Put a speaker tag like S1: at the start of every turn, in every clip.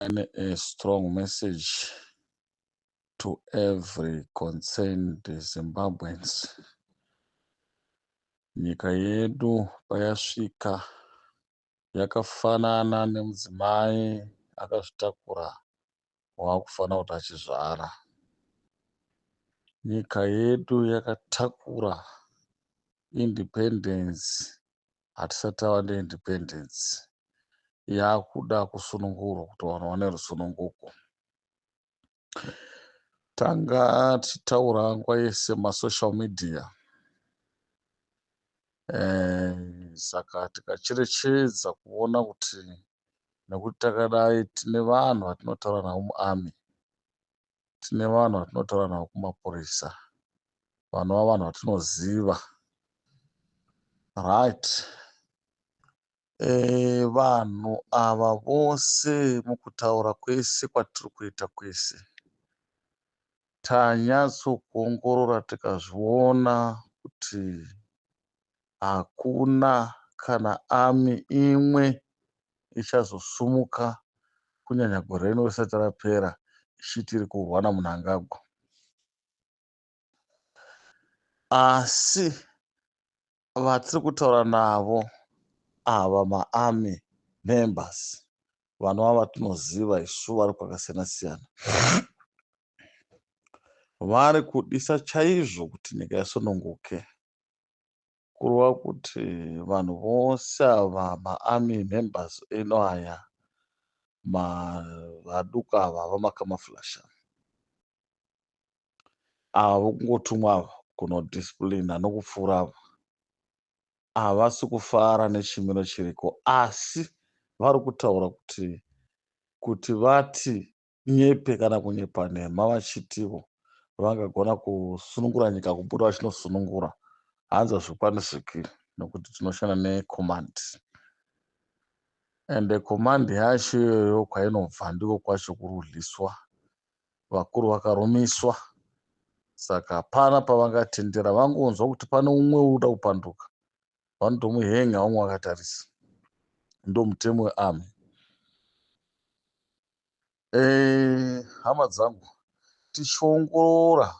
S1: A strong message to every concerned Zimbabweans. Nyika yedu payasvika yakafanana nemudzimai akazvitakura waakufanira kuti achizvara. Nyika yedu yakatakura independence, hatisati tava neindependence, yakuda kusunungurwa kuti vanhu vawane rusununguko. Tanga tichitaura nguva yese masocial media, saka tikacherechedza kuona kuti nekuti takadai, tine vanhu vatinotaura navo muarmy, tine vanhu vatinotaura navo kumapurisa, vanova vanhu vatinoziva, right? Vanhu ava vose, mukutaura kwese kwatiri kuita kwese, tanyatsokuongorora tikazviona kuti hakuna kana army imwe ichazosumuka, kunyanya gore rino risati rapera, ichiti iri kurwa naMnangagwa. Asi vatiri kutaura navo ava, maarmy members vanova vatinoziva isu vari kwakasiyana siyana, vari kudisa chaizvo kuti nyika isununguke. Kureva kuti vanhu vose ava, maarmy members eno aya vaduku ava vamacamouflage ava, vokungotumwa ava kunodisciplina nokupfuura ava, havasi kufara nechimiro chiriko, asi vari kutaura kuti vati nyepe kana kunyepa nhema vachitivo vangagona kusunungura nyika, kubuda vachinosunungura, hanzi hazvikwanisiki nekuti tinoshanda necommand, ende command yacho iyoyo kwainobva ndiko kwacho kurudliswa, vakuru vakarumiswa. Saka hapana pavangatendera. Vangonzwa kuti pane umwe uri kuda kupanduka, vanotomuhenga vamwe vakatarisa. Ndo mutemo wearmy. Hama dzangu, tichiongorora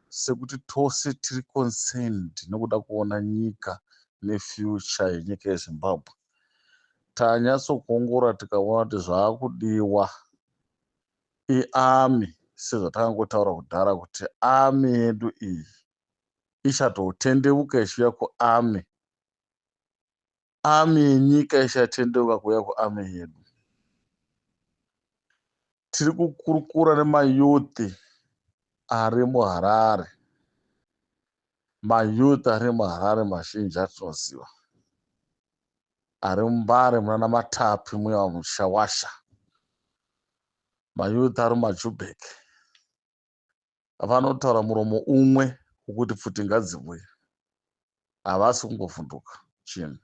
S1: sekuti tose tiri concerned nekuda kuona nyika nefuture yenyika yeZimbabwe, tanyatsokuongorora tikaona kuti zvaakudiwa iarmy, sezvatakangotaura kudhara kuti army yedu iyi ichatotendeuka ichiuya kuarmy, army yenyika ichatendeuka kuuya kuarmy yedu. Tiri kukurukura nemayouth ari muHarare, mayouth ari muHarare mazhinji atinoziva, ari muMbare munana Matapi muya muShawasha, mayouth ari mumaJubek, vanotaura muromo umwe wekuti pfuti ngadziuye, havasi kungovhunduka chinhu.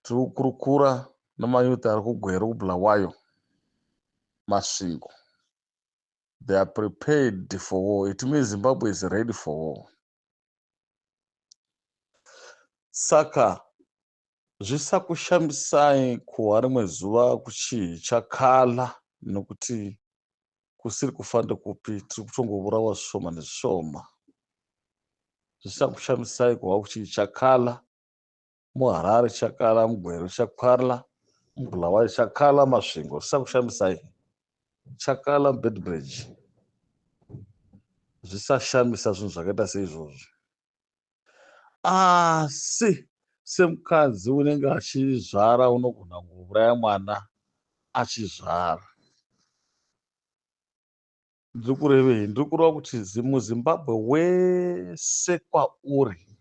S1: Tiri kukurukura nemayouth ari kuGweru, kuBulawayo, Masvingo. They are prepared for war. It means Zimbabwe is ready for war. Saka zvisakushamisai kuwa rimwe zuva kuchii chakala, nekuti kusiri kufa ndekupi, tiri kutongourawa zvishoma nezvishoma. Zvisakushamisai kuva kuchii chakala muHarare, chakala muGweru, chakala muBulawayo, chakala Masvingo. Zvisakushamisai chakala muBeitbridge. Zvisashamisa zvinhu zvakaita seizvozvo. Asi semukadzi unenge achizvara, unogona kuuraya mwana achizvara. Ndiri kurevei? Ndiri kureva kuti muZimbabwe wese kwauri,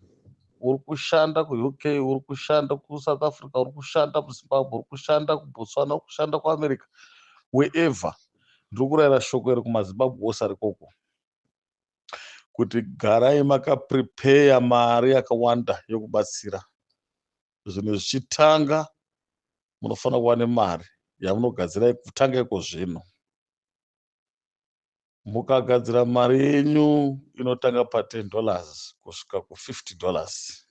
S1: uri kushanda kuUK, uri kushanda kuSouth Africa, uri kushanda muZimbabwe, uri kushanda kuBotswana, uri kushanda kuAmerica, wherever, ndiri kurayira shoko iri kumaZimbabwe ose ari koko kuti garai makaprepare mari yakawanda yokubatsira zvinhu zvichitanga. Munofanira kuva nemari yamunogadzira kutanga iko zvino. Mukagadzira mari yenyu inotanga pa$10 kusvika ku$50,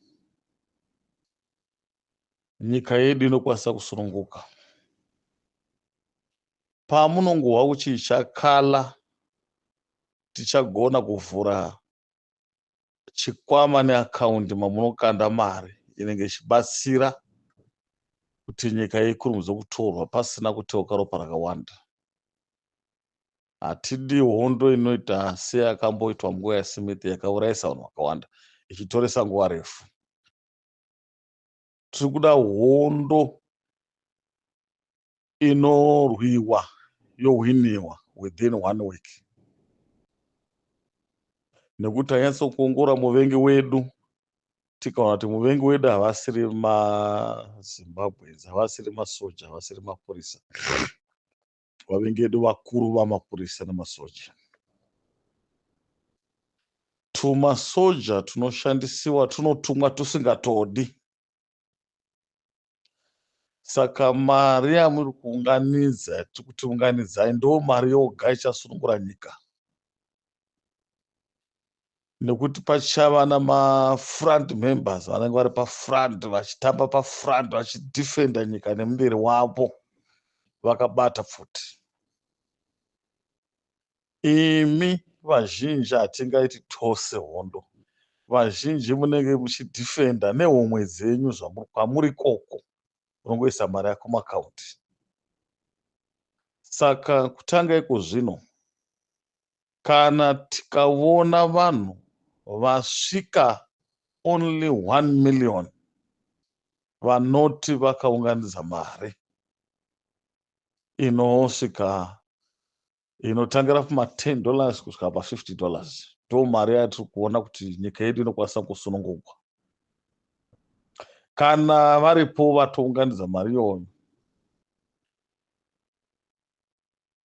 S1: nyika yedu inokwanisa kusununguka. Pamunongohwa kuchichakala, tichagona kuvhura chikwama neakaundi mamunokanda mari inenge ichibatsira kuti nyika ikurumidze kutorwa pasina kuteuka ropa rakawanda. Hatidi hondo inoita seyakamboitwa munguva yaSmith, yakaurayisa vanhu vakawanda, ichitoresa nguva refu. Tiri kuda hondo inorwiwa, yohwiniwa within one week, nekuti tanyatsokuongorora muvengi wedu, tikaona kuti muvengi wedu havasiri maZimbabweans, havasiri masoja, havasiri mapurisa. Vavengi vedu vakuru vamapurisa nemasoja. Tumasoja tunoshandisiwa tunotumwa tusingatodi. Saka mari yamuri kuunganidza, yatiri kuti unganidzai, ndo mari yoga ichasunungura nyika, nekuti pachava namafront members vanenge vari pafront, vachitamba pafront, vachidefenda nyika nemuviri wavo vakabata pfuti. Imi vazhinji, hatingaiti tose hondo. Vazhinji munenge muchidefenda nehomwe dzenyu kwamuri ikoko, unongoisa mari yako muakaundi. Saka kutanga iko zvino, kana tikaona vanhu vasvika only 1 million vanoti vakaunganidza mari inosvika, inotangira kuma$10 kusvika pa$50, ndo mari yatiri kuona kuti nyika yedu inokwanisa kusunungurwa. Kana varipo vatounganidza mari iyoyo,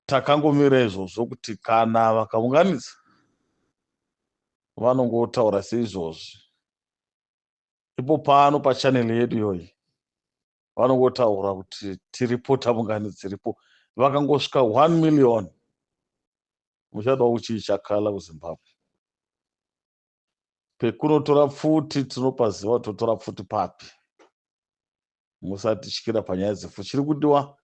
S1: takangomira izvozvo kuti kana vakaunganidza, vanongotaura seizvozvi ipo pano pachannel yedu iyoyi, vanongotaura kuti tiripo, taunganidza, tiripo. Vakangosvika 1 million, muchadawo kuchiichakala kuZimbabwe. Pekunotora pfuti tinopaziva kuti totora pfuti papi. Musatityira panyaya dzepfuti. Chiri kudiwa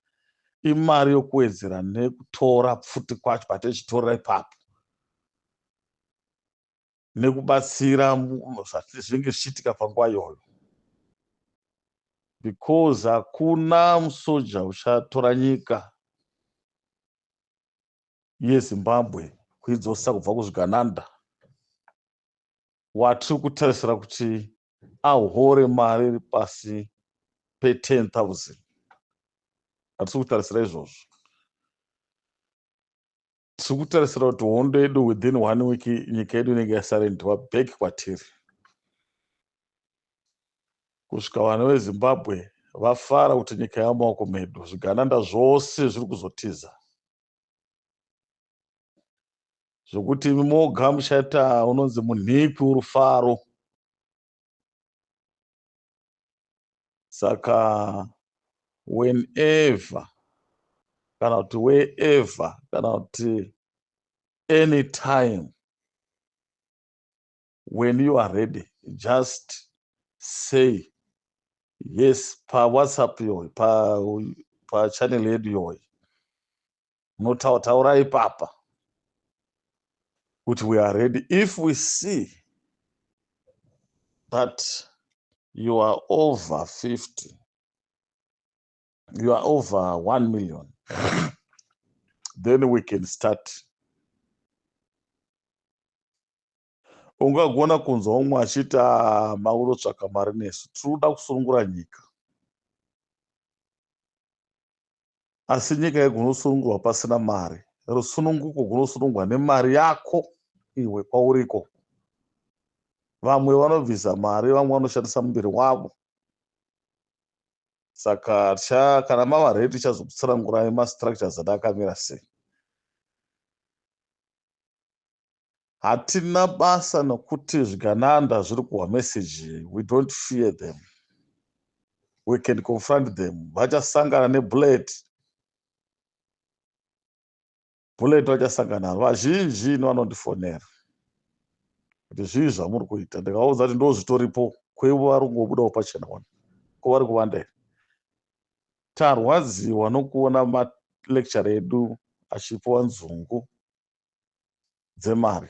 S1: imari yokuwedzera nekutora pfuti kwacho patichitorera ipapo, nekubatsira zvinenge zvichiitika panguva iyoyo, because hakuna musoja uchatora nyika yeZimbabwe kuidzosa kubva kuzvigananda watiri kutarisira kuti ahore mari iri pasi pe10 000. Hatisi kutarisira izvozvo. Tiri kutarisira kuti hondo yedu, within one week, nyika yedu inenge yasurrenderwa back kwatiri, kusvika vana veZimbabwe vafara kuti nyika yamaoko medu. Zvigananda zvose zviri kuzotiza, zvokuti imi moga muchaita unonzi munhikwi urufaro. Saka whenever, kana kuti wherever, kana kuti anytime when you are ready, just say yes paWhatsApp iyoyo, pachannel yedu iyoyo. Munotaura ipapa kuti we are ready. If we see that you are over 50, you are over 1 million, then we can start. Ungagona kunzwa umwe achiti, ah, makutotsvaka mari nesu, tiri kuda kusunungura nyika. Asi nyika igunosunungurwa pasina mari. Rusununguko gunosunungurwa nemari yako iwe kwauriko. Vamwe vanobvisa mari, vamwe vanoshandisa muviri wavo. Saka kana mava ready, tichazokutsanangurai mastructures adakamira sei. Hatina basa nokuti zvigananda zviri kuhwa meseji. We don't fear them, we can confront them. Vachasangana nebullet, bullet vachasangana naro. Vazhinji nevanondifonera kuti zvii zvamuri kuita, ndikaudza kuti ndo zvitoripo. Kwevo vari kungobudawo pachena, wani ko vari kuvanda here? Tarwadziwa nokuona. malecturer edu achipiwa nzungu dzemari,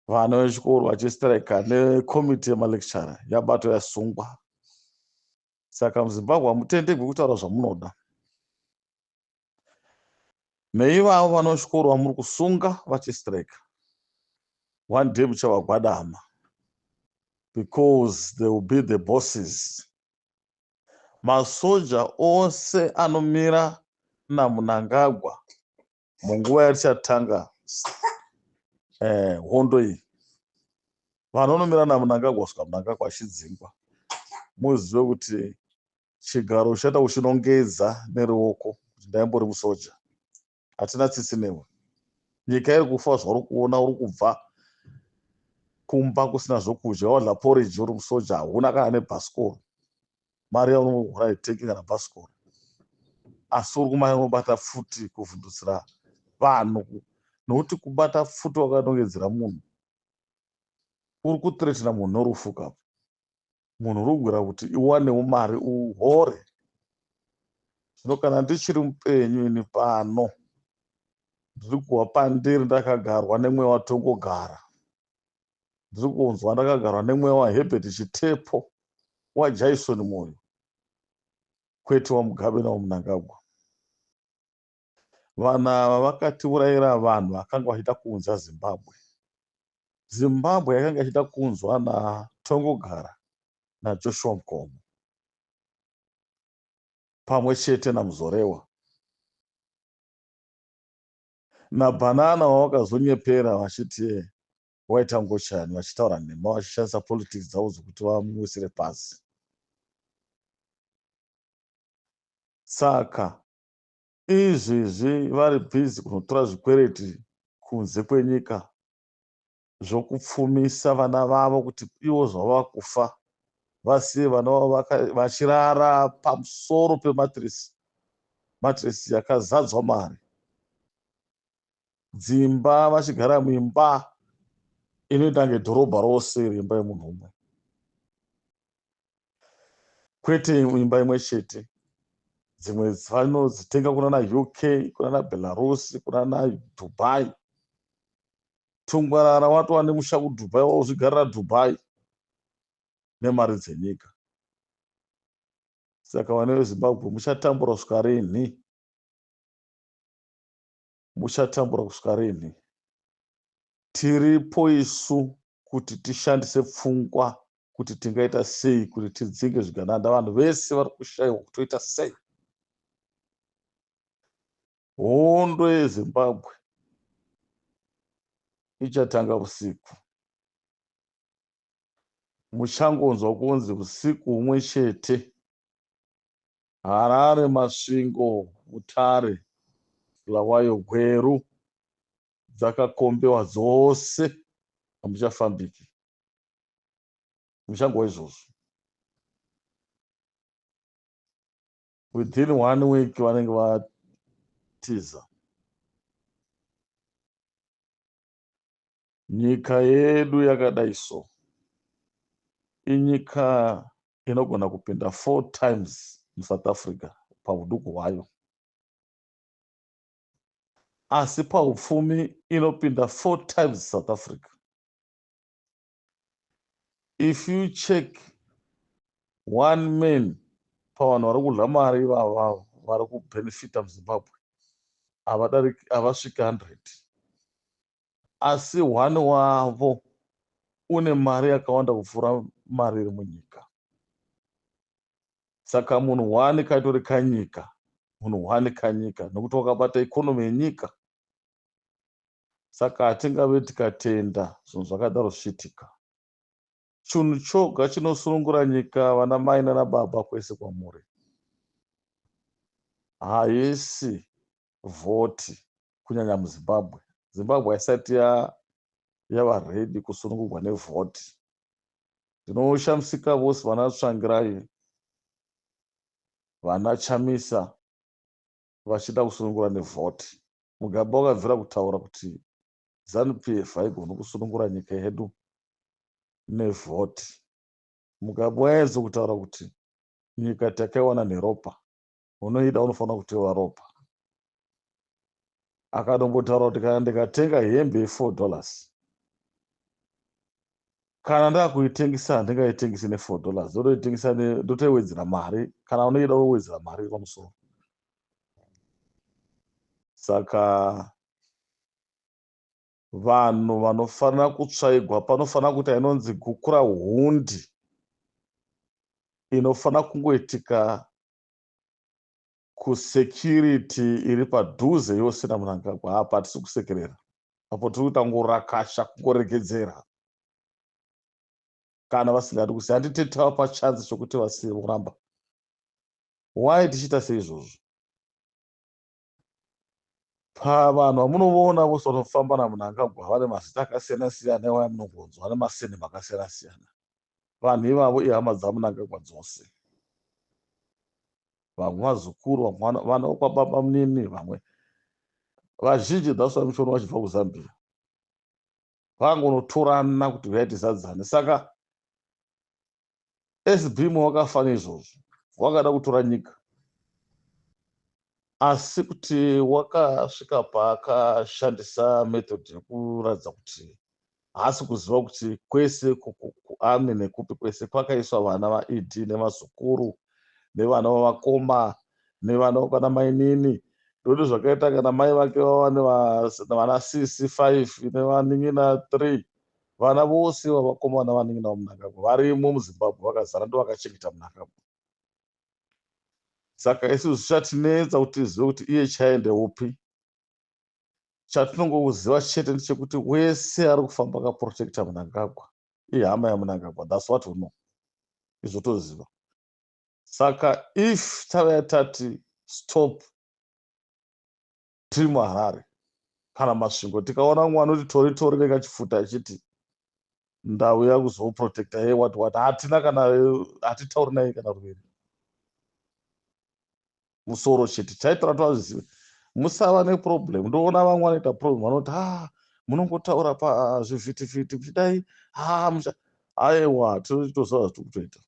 S1: vana vechikoro vachistrika, nekomiti yemalecturer yabatwa, yasungwa. Saka muZimbabwe hamutendegwi kutaura zvamunoda. Neivavo vana vechikoro vamuri kusunga vachistrika, one day muchavagwadama, because they will be the bosses. Masoja ose anomira naMunangagwa munguva yatichatanga hondo iyi, vanonomira naMunangagwa kusvika Munangagwa achidzingwa, muzive kuti chigaro uchaita uchinongedza neruoko kuti ndaimbori musoja. Hatina tsitsi newe. Nyika iri kufa zvauri kuona. Uri kubva kumba kusina zvokudya, wadya porridge uri musoja, hauna kana nebhasikoro. Mari yaunohora haitengi kana bhasikoro, asi uri kumanya unobata pfuti kuvhundutsira vanhu, nokuti kubata pfuti wakanongedzera munhu, uri kuthreatena munhu norufu kapo. Munhu uri kugwira kuti iwanewo mari uhore. Zvino kana ndichiri mupenyu ini pano, ndiri kuhwa pandiri ndakagarwa nemweya waTongogara, ndiri kunzwa ndakagarwa nemweya waHerbert Chitepo, waJaison Moyo, kwete waMugabe nawaMunangagwa. Vanhu ava vakatiurayira vanhu vakanga vachida kuunza Zimbabwe. Zimbabwe yakanga ichida kuunzwa naTongogara naJoshua Nkomo pamwe chete naMuzorewa naBhanana, wavakazonyepera vachiti waita ngochani, vachitaura nhema, vachishandisa politics dzavo dzokuti vamuwisire pasi. Saka izvezvi vari busy kunotora zvikwereti kunze kwenyika zvokupfumisa vana vavo, kuti ivo zvava kufa vasiye vana vavo vachirara pamusoro pemattress, mattress yakazadzwa mari, dzimba vachigara muimba inoita kunge dhorobha rose iri imba yemunhu umwe, kwete imba imwe chete. Dzimwe vanodzitenga kunana UK, kunana Belarus, kunana Dubai. Tungwarara watova nemusha kuDubai, wauzvigarira Dubai nemari dzenyika. Saka vana veZimbabwe, muchatambura kusvika rinhi? Muchatambura kusvika rinhi? Tiripo isu kuti tishandise pfungwa kuti tingaita sei kuti tidzinge zvigananda. Vanhu vese vari kushayiwa kutoita sei. Hondo yeZimbabwe ichatanga usiku. Muchangonzwa kunzi usiku humwe chete, Harare, Masvingo, Mutare, Bulawayo, Gweru dzakakombewa dzose, hamuchafambiki. Muchangwa izvozvo within one week vanenge vatiza. Nyika yedu yakadai so inyika inogona kupinda four times muSouth Africa pauduku hwayo, asi paupfumi inopinda four times South Africa. If you check one man pavanhu vari kudya mari ivava, vari kubhenefita muZimbabwe havasviki 100, asi one wavo une mari yakawanda kupfuura mari iri munyika. Saka munhu one kaitori kanyika, munhu one kanyika, nokuti wakabata economy yenyika. Saka hatingave tikatenda zvinhu zvakadaro zvichiitika. Chinhu choga chinosunungura nyika, vana mai nana baba kwese kwamuri, haisi vhoti, kunyanya muZimbabwe. Zimbabwe haisati yava ready kusunungurwa nevhoti. Ndinoshamisika vose vana Tsvangirai, vana Chamisa vachida kusunungura nevhoti. Mugabe wakabvira kutaura kuti ZANU PF haigoni kusunungura nyika yedu nevhoti. Mugabe waiedza kutaura kuti nyika takaiwana neropa, unoida unofanira kuteura ropa. Akatombotaura kuti kana ndikatenga hembe ye$4, kana ndakuitengesa, handingaitengesi ne$4, ndotoitengesa, ndotoiwedzera mari. Kana unoida, wowedzera mari pamusoro. Saka vanhu vanofanira kutsvaigwa, panofanira kuita inonzi Gukurahundi inofanira kungoitika kusecurity iri padhuze yose naMnangagwa. Apa hatisi kusekerera apo, tiri kuita ngorakasha, kungoregedzera. Kana vasingadi kusiya, handiti tavapa chance chokuti vasiye, voramba. Why tichiita seizvozvo? Pavanhu vamunoona vose vanofamba naMnangagwa, vane mazita akasiyana siyana iwaya munongonzwa nemasenema akasiyana siyana. Vanhu ivavo ihama dzaMnangagwa dzose, vamwe vazukuru, vamwe vana vokwababa munini, vamwe vazhinji. That's why muchiona vachibva kuZambia, vangonotorana kuti uyai tizadzane. Saka SBM wakafa neizvozvo, wakada kutora nyika, asi kuti wakasvika paakashandisa method yekuratidza kuti haasi kuziva kuti kwese kuarmy nekupi kwese kwakaiswa vana vaED nevazukuru nevana vavakoma nevana vokwana mainini. Ndokuti zvakaita kana mai vake vava nevana sisi 5 nevanin'ina 3, vana vose vavakoma navanin'ina vaMnangagwa varimo muZimbabwe vakazara, ndo vakachengeta Mnangagwa. Saka isu zvichatinetsa kuti tizive kuti iye chaende upi. Chatinongoziva chete ndechekuti wese ari kufamba akaprotecta Mnangagwa ihama yaMnangagwa. That's what we know, izvotoziva. Saka if tavaya tati stop, tiri muHarare kana Masvingo, tikaona mumwe anoti tori tori nekachifuta achiti ndauya kuzoprotecta ye what what, hatina kana, hatitauri naye kana ruviri, musoro chete taitaura, tovazviziva. Musava neproblem. Ndoona vamwe vanoita problem, vanoti ha, munongotaura pazvivhitivhiti muchidai. Ha, mucha aiwa, tinotoziva zvatiri kutoita.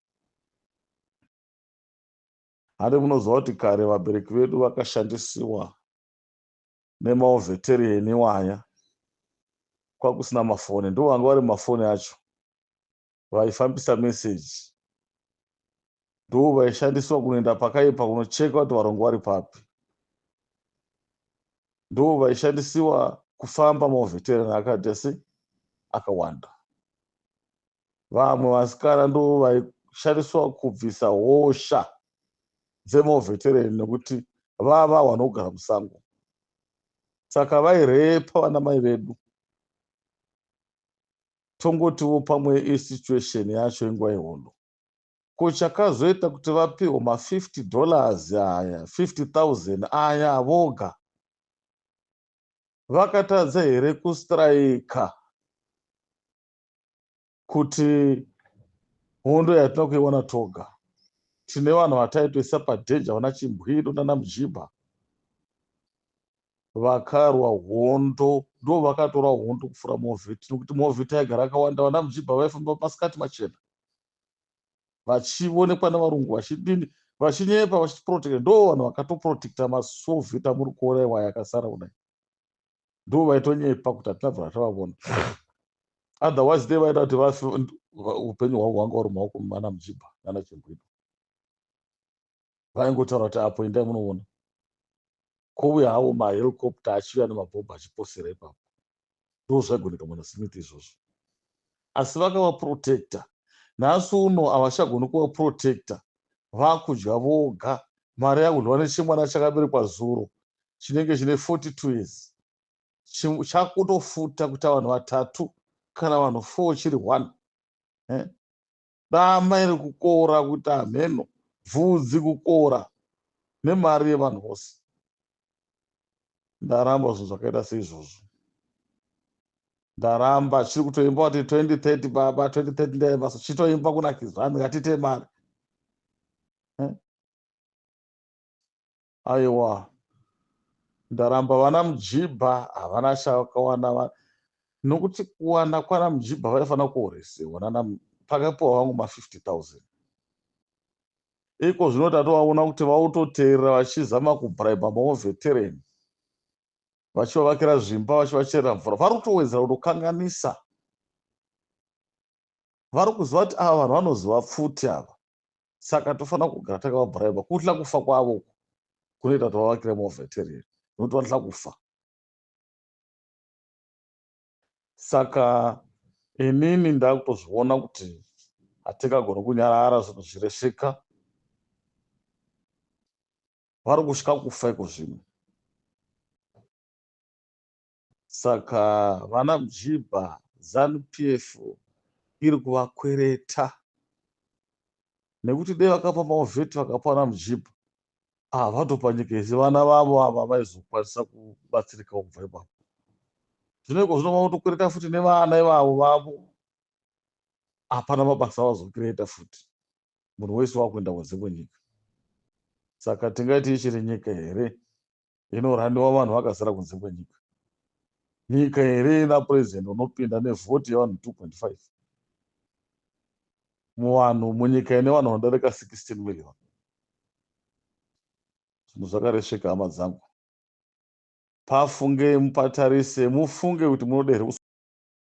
S1: Handi munoziva kuti kare vabereki vedu vakashandisiwa nemawar veteran iwaya, kwakusina mafoni, ndo vanga vari mafoni acho vaifambisa meseji, ndo vaishandiswa kunoenda pakaipa kunocheka kuti varungu vari papi, ndo vaishandisiwa kufamba. Mawar veteran akaita se akawanda. Vamwe vasikana ndo vaishandiswa kubvisa hosha dzemawar veteran nekuti vava vanogara musango, saka vairepa vana mai vedu. Tongotiwo pamwe isituation yacho inguva yehondo. Ko chakazoita kuti vapiwe ma$50 aya, 50 000 aya voga, vakatadza here kustrika kuti hondo yatina kuiwana toga? Tine vanhu vataitoisa padanger, vana Chimbwido nana Mujibha vakarwa hondo, ndo vakatora hondo kupfuura movheti, nokuti movheti aigara akawanda. Vana Mujibha vaifamba masikati machena vachionekwa nevarungu, vachidini, vachinyepa, vachiprotecta. Ndo vanhu vakatoprotecta masovheti amuri kuona iwaya akasara kudai, ndo vaitonyepa kuti hatina bvira tavavona. Otherwise dei vaida kuti vafe, upenyu hwavo hwanga uri mumaoko mana Mujibha nana Chimbwido. Vaingotaura kuti apo endai munoona, kouya hawo mahelicopter achiuya nemabhomba achiposera ipapo. Ndo zvaigoneka muna Smith izvozvo, asi vakavaprotecta. Nhasi uno havachagoni kuvaprotecta, vakudya voga mari yakudyiwa nechimwana chakaberekwa zuro chinenge chine 42 years, chakutofuta kuita vanhu vatatu kana vanhu 4 chiri 1, eh? Dama iri kukora kuti hamheno, bvudzi kukora nemari yevanhu vose. Ndaramba zvinhu zvakaita seizvozvo, ndaramba. Chiri kutoimba kuti 2030 baba, 2030 ndaimba so, chitoimba kunakidzwa, ndingatite mari, eh? Aiwa, ndaramba. Vana Mujibha havana chakawana, nokuti kuwana kwana Mujibha vaifanira kuoresewa nana pakapiwa vangu ma50 000. Iko zvino tatovaona kuti vautoteerera vachizama kubraiba mawar veteran. Vachivavakira zvimba, vachivacherera mvura, vari kutowedzera kutokanganisa. Vari kuziva kuti ava vanhu vanoziva pfuti ava, saka tofanira kugara takavabhuraiba. Kutya kufa kwavo kunoita kuti vavakire maveterinary, nokuti vanotya kufa. Saka inini ndakutozviona kuti hatingagoni kunyarara zvinhu zviresveka. Vari kutya kufa iko zvino. Saka vana Mujibha, ZANU PF iri kuvakwereta, nekuti dei vakapa mavheti, vakapa vana Mujibha, vatopa nyika yese, vana vavo ava vaizokwanisa kubatsirikawo kubva ipapo. Zvino iko zvino vanotokwereta futi nevana ivavo vavo, hapana mabasa avazokireta futi. Munhu wese wakuenda kunze kwenyika. Saka tingati ichiri nyika here inoraniwa vanhu vakazara kunze kwenyika? Nyika here ina purezidendi unopinda nevhoti yevanhu 2.5 muvanhu, munyika ine vanhu vanodarika 16 million? Zvinhu zvakaresveka, hama dzangu. Pafungei, mupatarise, mufunge kuti munoda here.